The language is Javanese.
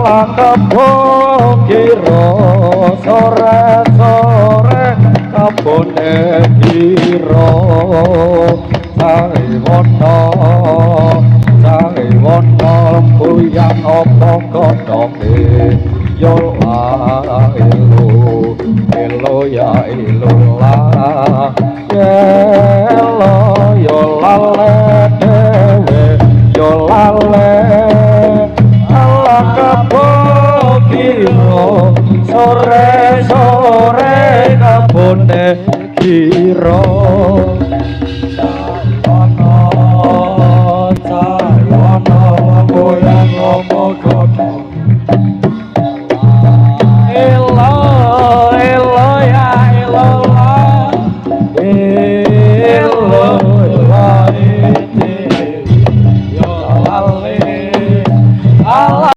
Ala kebo kira sore-sore kabone kira caiwono caiwono lempuyang apa godhonge yo la elo elo ya elo la elo yo lale dewe yo lale ala kebo kira sore sore kabone kira. Caiwono caiwono lempuyang apa godhonge elo elo ya elo la elo elo yo lale ala.